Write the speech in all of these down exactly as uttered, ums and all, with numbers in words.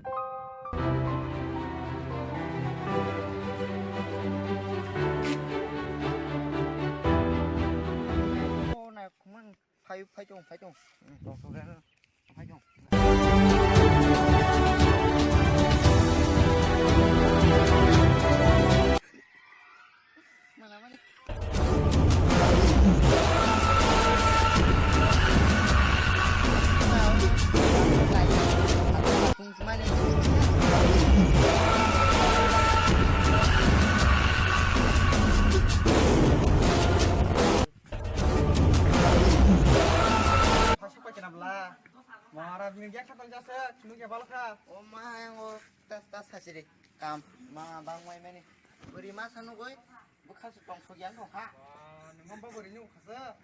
O, nai khumang. Phai, phai tong, phai tong. Hmm, tong, tong, tong, phai tong. Mana, mana? Phasa paikana bla. Maharaj ni yak khatal jasa, nung ya balkha. O ma, yang o tas, tas hachiri. Kam, ma, bang mai mani. Buri ma sanu goi, bukha su tong su yang tong kha. Wah, nung ba buri ni ukhasa.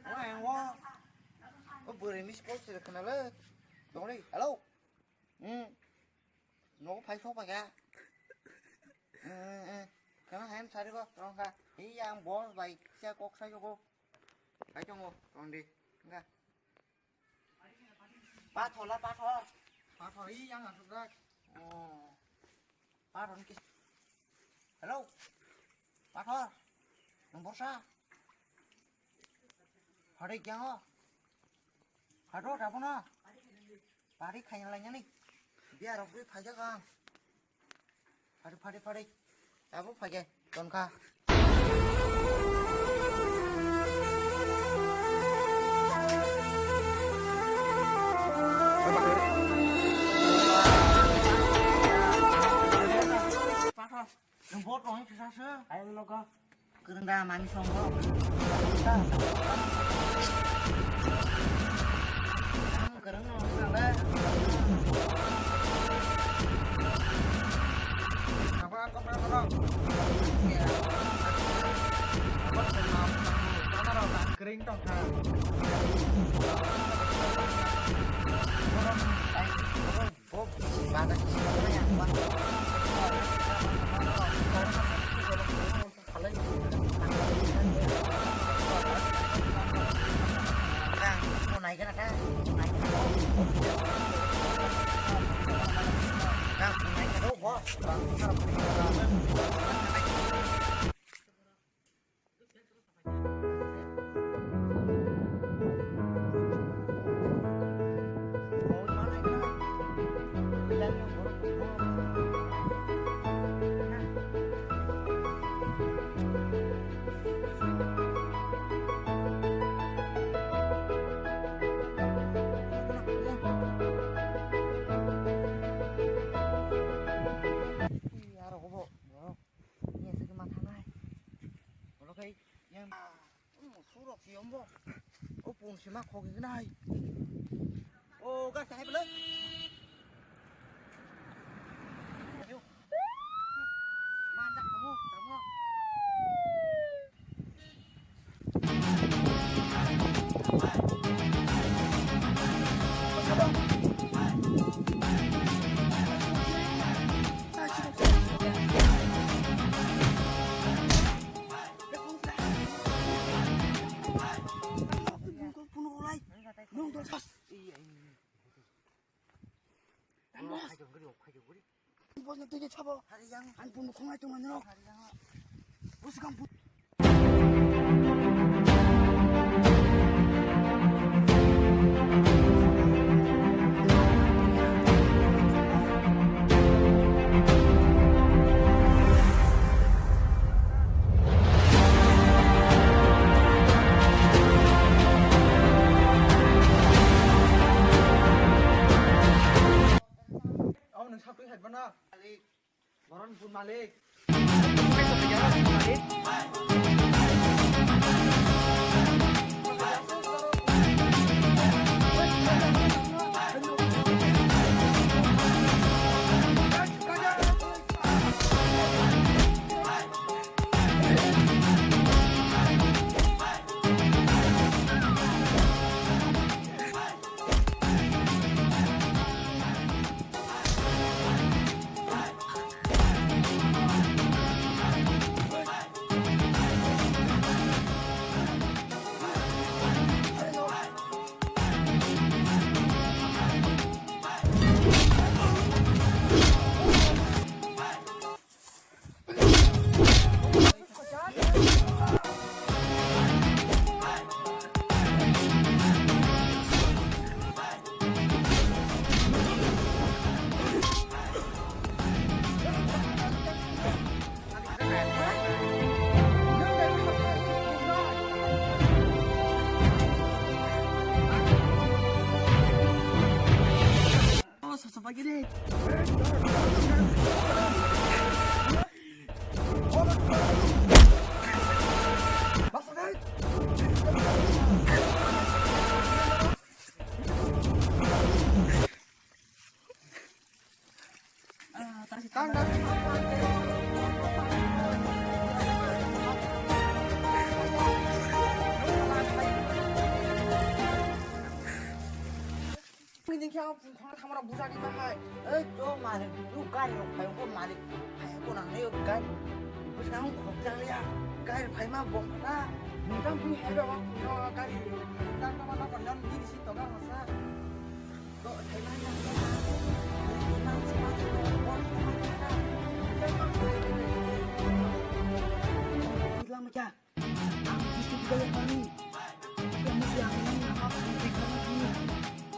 O, yang o. O buri miss call sir khana le. Tong le, hello. Hmm. Nogo phai sok paikha. Eh, eh. Kana hem sari bo, tong kha. Hi yang boss bai, sia kok sai ko. Phai tongo, tong di. Nga. Pathor la, pathor. Pathor, i yang asuk dak. Oh. Pathor ni kis-, hello. Pathor. Nung borsa. Phari kyango. Phado, tapono. Phari khaina lainani. Biya rok bui phaijak ang. Phari, phari, phari. Abo phage, tonkha. Pathor, nung bo tong kisa se. Ayang nogo. Kwrwng da mami song bo. Ang kwrwng no swkang da. Kwrwng tong kha. Borom, ai, borom. Aro obo borok ni aswk ma thanai. Borok hai yang, um, surok si ombo. O pung si ma khok nai. O ga sai bela. Ayo. Manda kamu, kamu. Nung dol sas. Iya, iya. Tangos. Khai jong gri, khai jong gri. Bosna tege chabo. Hari yang. An pun khongai tong manok. Hari yang. Bus kang pun. Au nung sakri hai bana. Boron pun malik. Nini khe ang phone khna thamra bujani bahai. Ei, to malik, tu gari rok phai ko malik. Phai ko nang ne gari. Bwsang khok jang ya. Gari phai ma bong na. Ningkam phi hai ba phone gari. Nang to ma na kon nang ni si to na sa. To thai ma ya. Lam kya? Ang gusto ko kaya kami. Kaya mo siya ang nang nakapagpigil kami.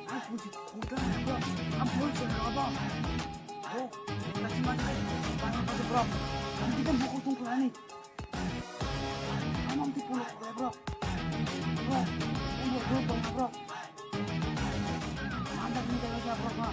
Ang punsit ko ka bro. Ang punsit ko ba. Bro, kasi man kay para pa bro. Ang di ka mo ko tong klani. Ang ang tipo ko bro. Bro, bro, bro, bro. Mandak ni kaya siya bro.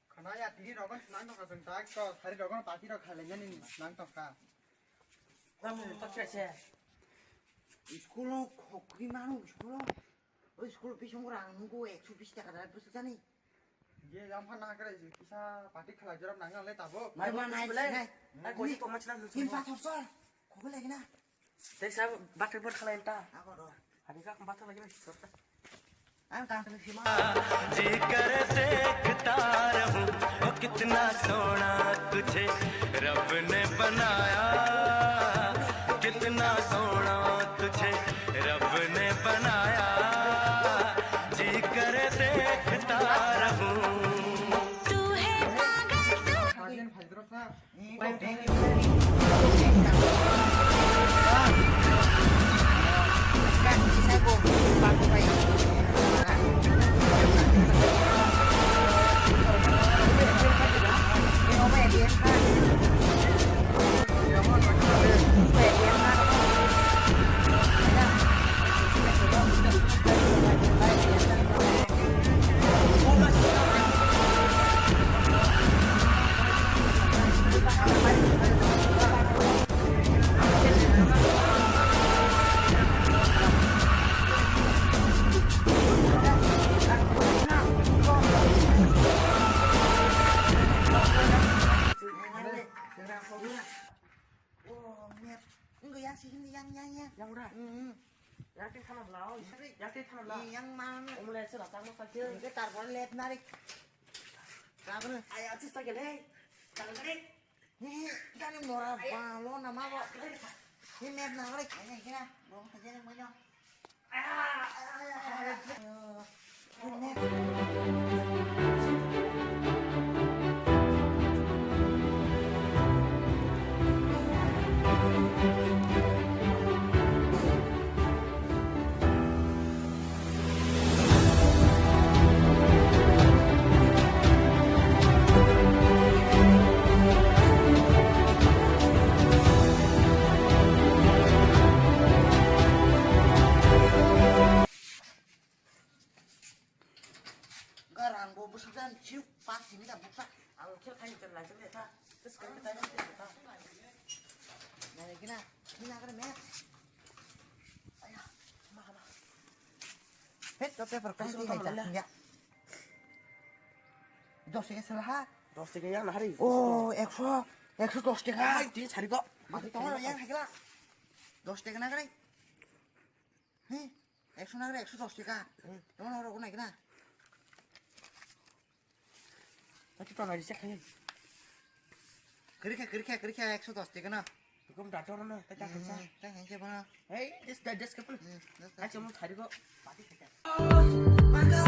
Khana ya, tini rogo swnam tongkha chwng tak to, sari rogo pati rok khalai nani swnam tongkha. Tamo to khe se. School o khokri manu school o. O school bising rang nungo ekso bish taka dai bwswk jani. Ye yang phan na kare kisa pati khalai jorok nang le tabo. Mai ma nai nai. Ai ko ko machna lu. Kin pa thor sor. Khokri lagi na. Tei sa bakri bor khalai ta. Ako do. Hari ka bakri lagi na. Ang tang tang sima. जी करे देखता रहूं, ओ कितना सोना तुझे रब ने बनाया, कितना सोना तुझे रब ने बनाया, जी करे देखता रहूं। तू है पागल तू। Oh, map. Enggak, yang sini, yang, yang, yang. Yang udah. Hmm. Yang tin thana bla, yang tin thana bla. Yang mana? Omle se rasa mo sakhe. Enggak, tarpor left narik. Kabel. Ay, atis sakhe le. Kabel narik. Ni, ni, tani mora balo nama bo. Ni map na narik. Ini, ini, ini. Bo, ini, ini. Garang bo bwswk jan siu pas sini da buksa. Ang khe khai jan lai jan ta. Tes kai ta jan ta. Nai kina, kina kare me. Aya, ma ma. Het to paper kong ti hai ta. Ya. Dos taka sela ha. Dos taka yang hari. Oh, ekso, ekso dos taka. Hai, ti sari ko. Mati tong yang hai kala. Dos taka na kare. He, ekso nang re, ekso dos taka. Hmm. Tamo oro nai kena. Ati to nai se khai. Kiri kha, kiri kha, kiri kha, ekso dos taka na. Tukum dator na, ta ta kha. Hmm, ta hengke bana. Hey, this, that, this kapal. Hmm, that's, that's. Acha mo thari ko. Pati kha. Pagal,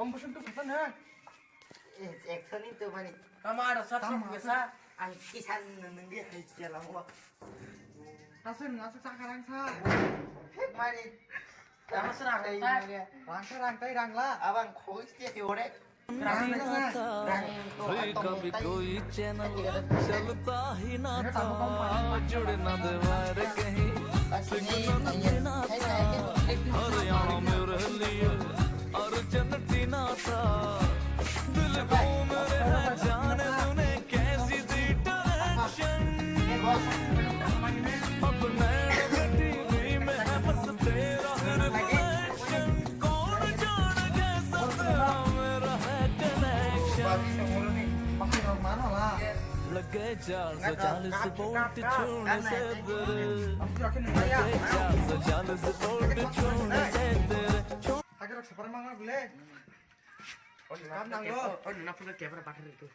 Ang busung tu pesan ha. Eh, action itu mani. Tama ada satu Tama. Biasa. Ang kisan nunggu hai jalan wa. Tasir ngasuk sakarang sa. Hek mani. Tama serang Hai, tai. Mani. Rangsa rang tai rangla. Abang khois dia hiore. Rangsa. Rang. Free ka bhi koi channel chalta hi na tha, judne de wire kahin, signal bhi na tha. Haryana mere liye arjant tina tha, dil ko mere hai jaane tune kaisi thi direction. Ab naina TV mein hai bas tera reflection. Kaun jaane kaisa tera mera hai connection. Lage chaar so chalis volt chhune se tere. Lage chaar so chalis volt chhune se tere. Agar separate mana gule? Kam nang lo. Oh, nuna pura camera pakai itu.